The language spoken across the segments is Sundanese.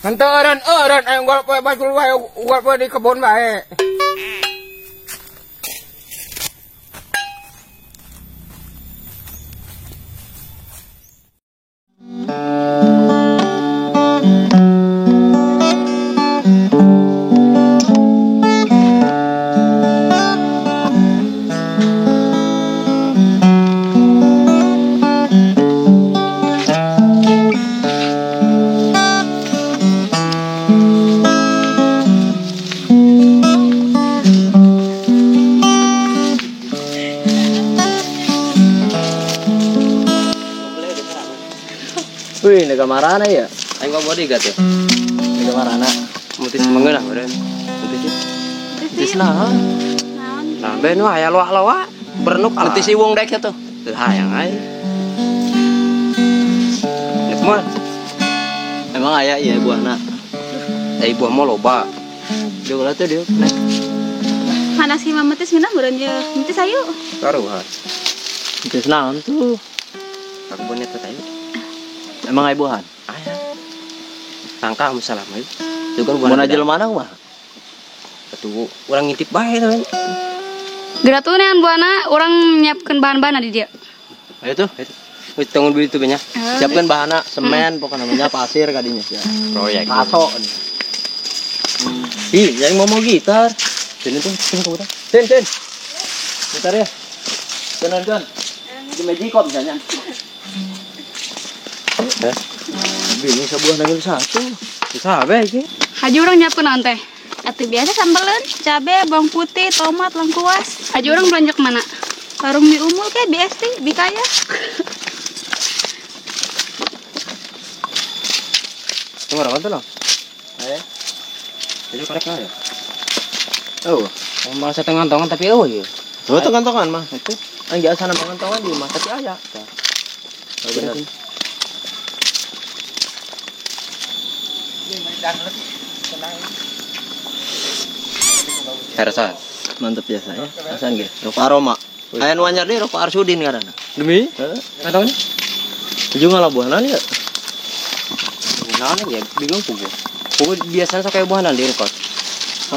Henteu eureun aya unggal poe bajul wae unggal poe di kebon bae. Wih, ini kamarana ya? Aing mah bodyguard ya. Ini kamarana. Mutis mengeunah beureun. Mutis. Mutis naon? Nah, ben wah aya loa-loa bernuk ala. Mutis iwung dek atuh. Teu hayang aing. Nek mah. Emang aya ieu buahna? Ai buah mah loba. Dieu ulah teh dieu. Nek. Mana sih mah mutis ngeunah beureun ye. Mutis ayo. Karuhan. Mutis naon tuh? Ka kebun eta teh. Emang aya buahan? Aya. Tangka mun salah mah. Itu kan buah Mun jelema mana kumaha? Atuh urang ngintip bae teh. Geura tuh nean buahna urang nyiapkeun bahan-bahanna di dieu. Ayo tuh. Wis tong beli itu nya. Siapkeun bahanna, semen pokokna namanya pasir kadinya sia. Proyek. Paso. Ih, yang mau gitar. Sini tuh, sini kamu. Sin, sin. Gitar ya. Sin, nonton. Di Magicom misalnya. Eh? Bingung sebuah nagel satu. Bisa abe iki. Haji urang nyiapkeun naon teh? Atuh biasa sambeleun, cabe, bawang putih, tomat, lengkuas. Haji urang belanja kemana? Warung mie umul ke BST, Bikaya. Tunggu orang tuh loh. Eh. Jadi korek lah ya. Oh, malah setengah tongan tapi oh iya. Tuh tongan mah. Itu. Enggak sana mangan tongan di rumah tapi aya. Oh, benar. Harasan. Mantap biasa ya. Asan ge. Rokok aroma. Aya nu anyar deui rokok Arsudin ngaranna. Demi? Heeh. Katakan. Tujuh ngalabuhanan ya. Naon ya bingung pugu. Pugu biasanya sok aya buahan di rokok.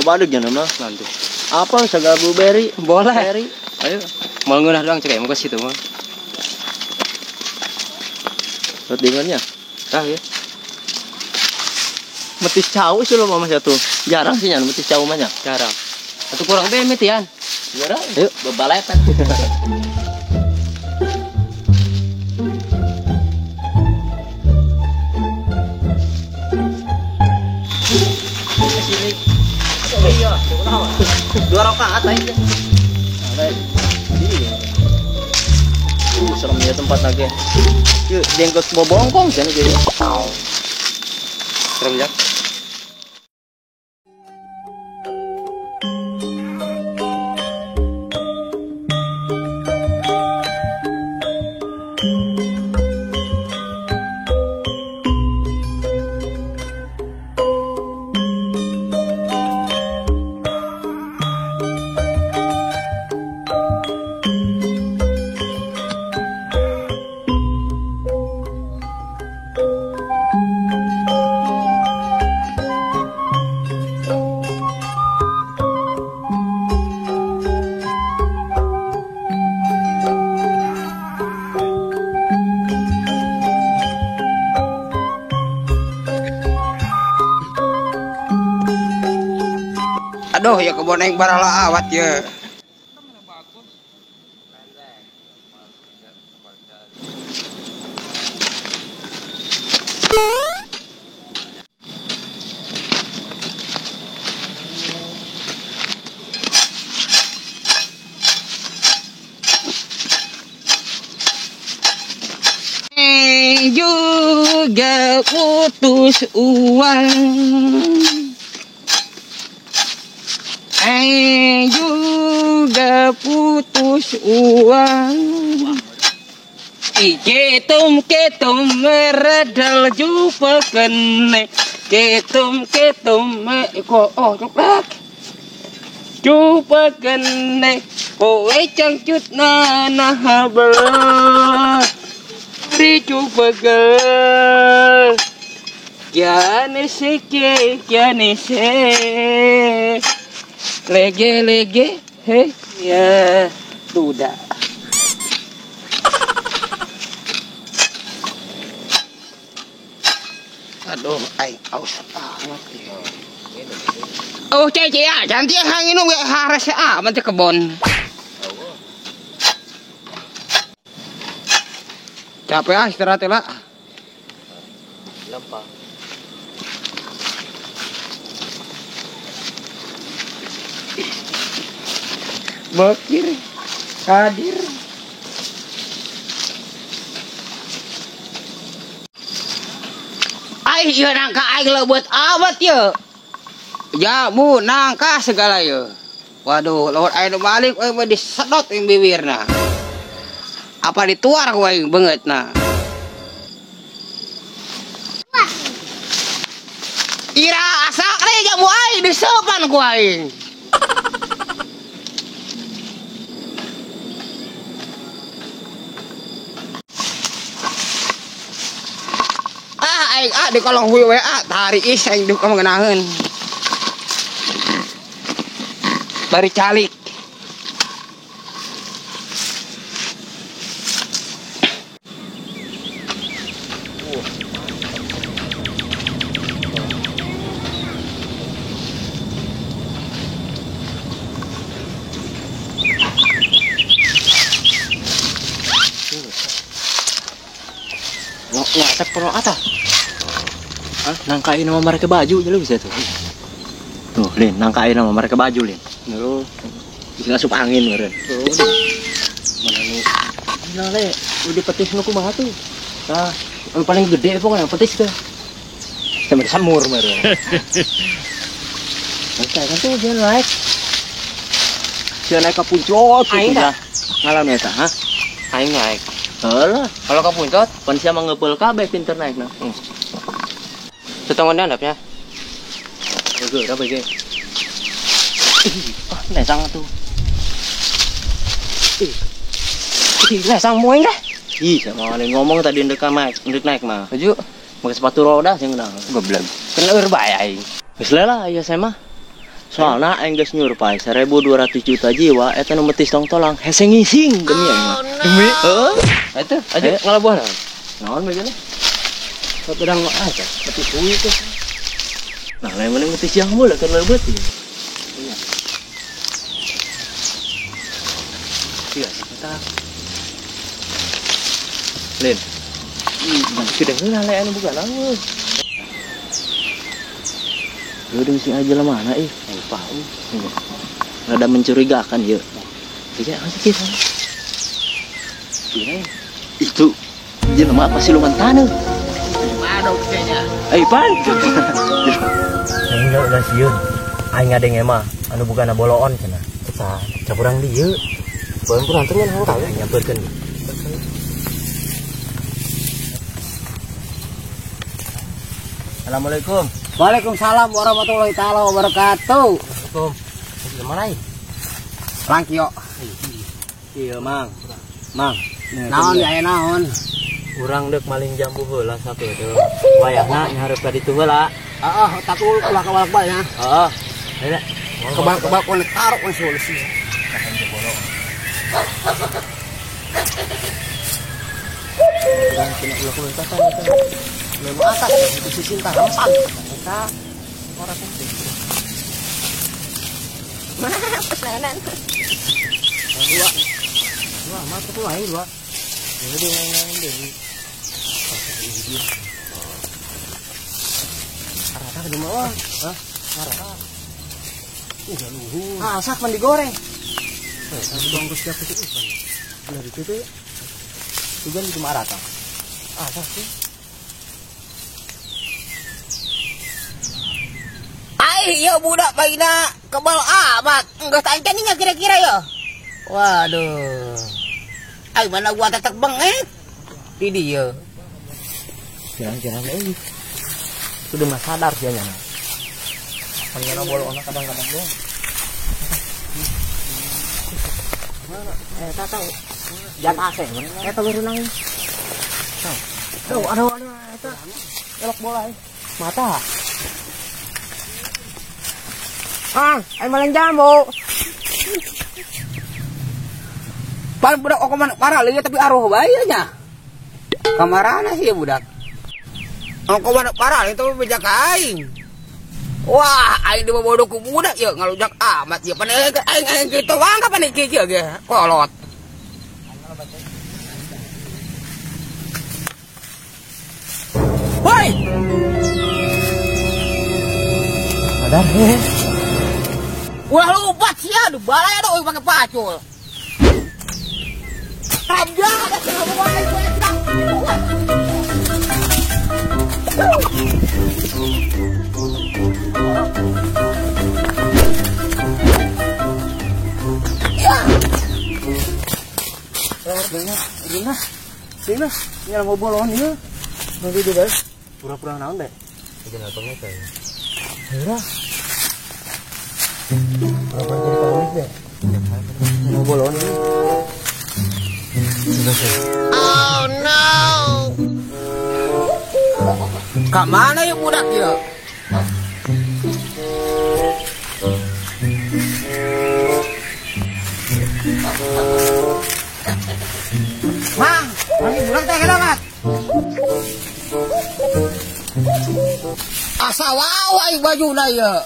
Apa adeg nya mah? Nanti. Apa segala blueberry? Boleh. Berry. Ayo. Mau ngeunah doang cek mau ke situ mah. Buat dinginnya. Tah ya. Metis cau sih lo mama satu. Jarang sih nyan metis cau mah nya. Jarang. Atuh kurang be metian. Jarang. Ayo bebalepet. Sini. Iya, dua rakaat aja. Serem ya tempat lagi. Yuk, jenggot bobongkong sana jadi. Serem ya. Aduh ya kebon aing barala awat ya. Juga putus uang. Juga putus uang. Ketum ketum meredal jupa kene. Ketum ketum me ko oh cuplak. Jupa kene kowe cangcut nana habel. Ricu pegel. क्या नशे के क्या नशे lege lege he ya duda. Aduh, aing aus amat. Oh, cai cai ah, cantik hang minum ge harese amat di kebon. Capek ah istirahat lah. Lempah. Bakir hadir. Ai ieu nangka aing leubeut amat ye. Jamu nangka segala ye. Waduh, lawan aing nu balik aing mah disedot aing bibirna. Apa dituar ku aing beungeutna. Ira asak deui jamu aing diseupan ku aing. Aing ah di kolong huy we ah tari is aing duka mengenaheun. Bari calik. Nggak perlu atas. Nangkain sama mereka baju aja lu bisa tuh. Tuh, Lin, nangkain sama mereka baju, Lin. Lu bisa asup angin meureun. Tuh. Mana nu? Gila, Le. Udah petis nu kumaha tuh? Tah, anu paling gede pokoknya petis teh. Sampai samur meureun. Nangka kan tuh dia naik. Dia naik ke puncak gitu ya. Ngalam eta, ha? Aing naik. Heuh. Kalau ke puncak, pan sia mah ngepeul kabeh pinter naikna. Setongon handapnya. Oke, berapa ge? Ah, nesang tuh. Ih, nesang moeng dah. Ih, sama ada ngomong tadi ndek naik, ndek naik mah. Maju. Pakai sepatu roda sih ngena. Goblok. Kena eur bae aing. Geus lah aya saya mah. Soalna aing geus nyurpai 1200 juta jiwa eta nu metis tong tolang hese ngising demi aing mah. Demi? Heeh. Eta aja ngalabuhan. Naon bae geus? Pedang aja, metis huy tuh. Nah, lain mana metis yang boleh kan leubet ya. Iya. Iya, sebentar. Lin. Nanti kedengeran le anu bukan anu. Lu sing aja lah mana ih. Lupa. Rada mencurigakan ya. Tidak, masih kita. Itu jelema apa siluman taneuh? Aduh kayaknya. Eh, pan. Aing ulah sieun. Aing ngadenge mah anu bugana boloon cenah. Eta cakurang dieu. Bolon kurang teh ngan tahu nyamperkeun. Assalamualaikum. Waalaikumsalam warahmatullahi taala wabarakatuh. Assalamualaikum. Gimana ih? Langkio. Iya, Mang. Mang. Naon aya naon? Urang deuk maling jambu heula sakitu. Wayahna nyahareup ka ditu heula. Heeh, takul ulah kawalak bae nya. Heeh. Heula. Kebal-kebal ku taruh we solusi. Urang kena ulah kumaha tah eta. Memang atas itu si cinta rempang. Eta ora penting. Mana pesanan? Dua. Dua mah tuh aing dua. Jadi lain-lain deui. Arata ke mana? Hah? Arata. Luhur. Asak mandi goreng. Bangkus siapa sih? Benar itu tuh. Tujuan itu arata. Asak sih. Ai, yo budak baina kebal amat. Enggak tak nya kira-kira yo. Waduh. Ai mana gua tetek bengek. Di dia. Jalan-jalan euy. Sudah mah sadar dia nya. Panggana bolo ona kadang-kadang doang. Eta tahu. Jatah ase. Eta berenang. Tuh, aduh aduh eta. Elok bola. Mata. Ah, aing maling jambu. Pan budak okoman parah leuh tapi aruh bae nya. Kamarana sih ya budak. Okoman parah itu beja ka aing. Wah, aing dibobodo ku budak ya ngalujak amat ya pan aing aing kitu wangka pan kieu ge kolot. Woi. Sadar heh. Ulah lupa sia aduh balai aduh pakai pacul. Raja ada ngomong aing sedang. Dina, dina, ini mau bolon ya. Nanti juga pura-pura naon deh. Jangan ngomong kayak. Heura. Pura-pura jadi polis deh. Mau bolon ya. Oh no. Ka mana ya budak ya? Mang, lagi budak teh kenapa? Asa wow aing bajuna ieu.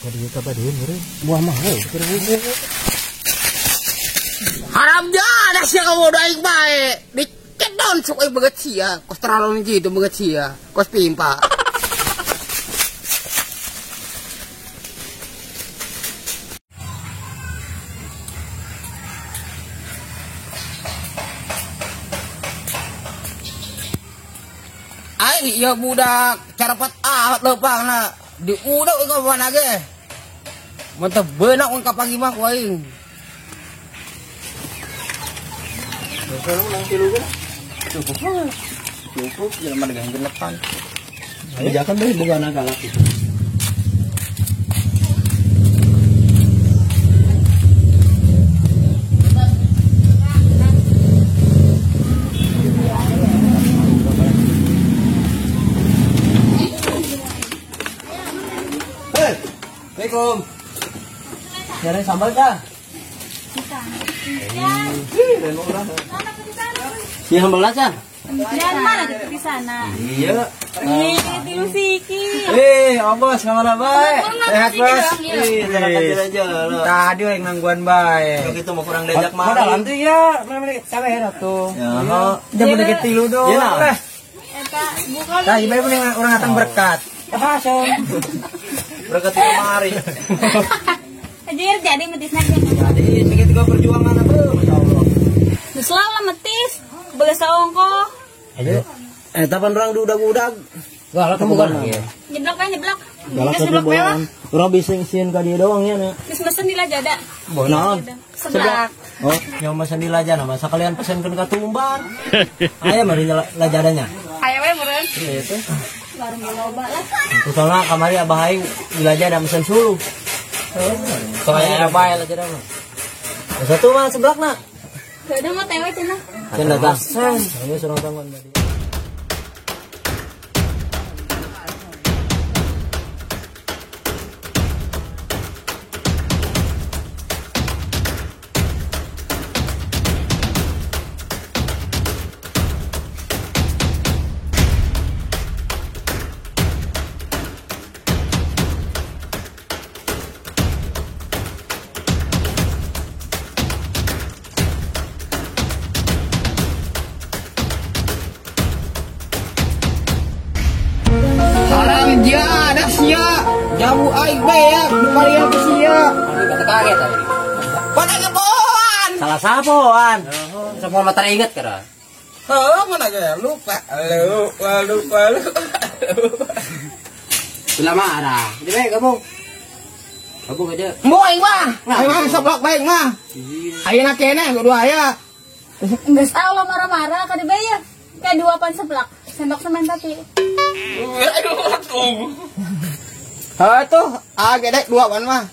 Ya dia kabadeun meureun. Buah mah heuh. Haram jadah sia kamu aing bae. Dicedon sok aing beget sia, kos terlalu gitu beget sia, kos pimpa. Ai ya budak carapat amat leupangna diudak ka mana ge. Mun teu beunang ka pagi mah ku aing. Cukup. Cukup jelema dengan gelepan. Bejakan deui boga galak itu. Assalamualaikum. Nyari sambal kah? Si sambal aja. Dan mana di sana? Iya. Ih, tilu siki. Bos, kamana bae? Sehat, Bos. Ih, Tadi yang nangguan bae. Kalau gitu mau kurang diajak mari. Modal nanti ya, mana sampai ya tuh. Ya. Jam udah tilu dong. Iya. Eta bukan. Tah, ieu orang datang berkat. Ah, berkat kemari. Anjir, jadi metisna ge. Jadi segitiga perjuangan apa? Masyaallah. Geus lah metis, boleh saongko. Ayo. Tapan orang diudag-udag. Galak kamu kan. Nyeblok kan nyeblok. Galak nyeblok lah. Urang bisa ngisian ka dia doang ya, na. Geus mesen di Lazada. Naon? Seblak. Oh, yang mesen di Lazada masa kalian pesenkeun ka Tumban. Aya mari Lazadanya. Aya we meureun. Iya teh. Warung loba lah. Soalnya kamari abah aing di Lazada mesen suluh. Soalnya apa ya Lazada mah. Satu mah seblak na. Udah mah tewe cenah. Cenah datang. Ayo surang tanggon tadi. Jadah sia, jamu aing bae ya, kalian ke sia. Kaget tadi. Pada ngeboan. Salah sapoan. Semua mata inget kira. Oh, mana aja lupa. Lupa, lupa, lupa. Bila marah. Jadi bae gabung. Gabung aja. Mau aing mah. Aing mah seblak bae mah. Ayeuna keneh kudu aya. Geus Allah marah-marah ka dieu ya. Kayak dua pan seblak. Sendok semen tapi. Aduh, ha tuh, ah gedek dua pan mah.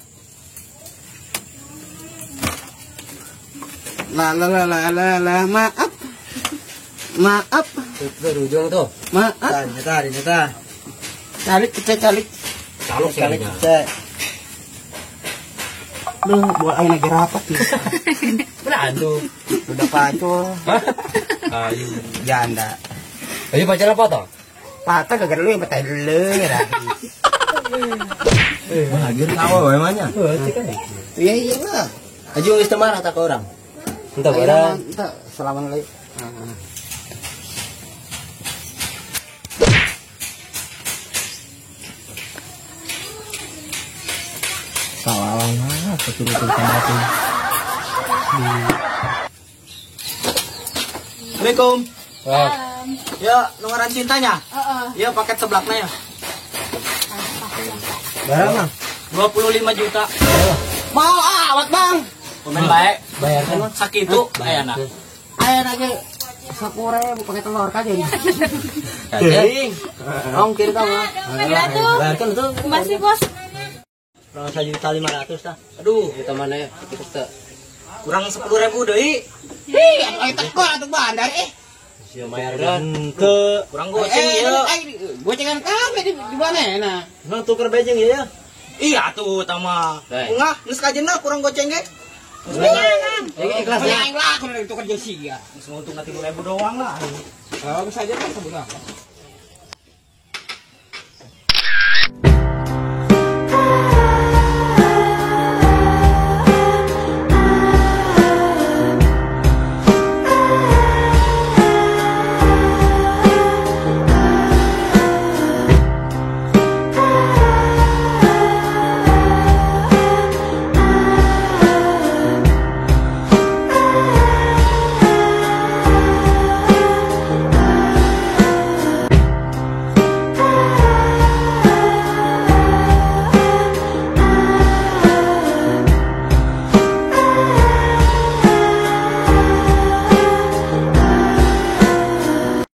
La la la la la la maaf. Maaf. Itu di ujung tuh. Maaf. Nyata, nyata. Calik kece calik. Caluk Calik kece. Duh, buat aing lagi rapat nih. Beradu. Udah pacul. Ayo. Janda. Ayo pacar apa toh? Patah gara-gara lu yang betah lu ya. Bahagia tawa memangnya. Iya iya lah. Aji geus teu marah tak ke orang. Entah barang. Entah selamat lagi. Salah betul-betul tambah. Assalamualaikum. Wah. Ya, nungaran cintanya. Heeh. Ya, paket seblaknya ya. Berapa? 25 juta. Mau awat bang. Komen baik. Bayar kan? Sakitu ayana. Ayo lagi 10.000 pakai telur kaja ini. Teuing. Ongkir tah mah. Tuh. Bayarkan tuh. Masih bos. Kurang 1.500.000 tah. Aduh, Juta mana ya? Kita teh. kurang 10.000 deui. Ih, ayo tekor atuh bandar eh. Sia bayar henteu. Kurang goceng ieu. Gocengan kami di mana ya nah? Emang tuker bejeng ya? Iya tuh tama. Baik. Ungah, geus kajenna kurang goceng ge. Ini ikhlas ya. Aing lah aku udah tukar jersey ya. Geus nguntung 3.000 doang lah. Kalau bisa aja kan sebenarnya.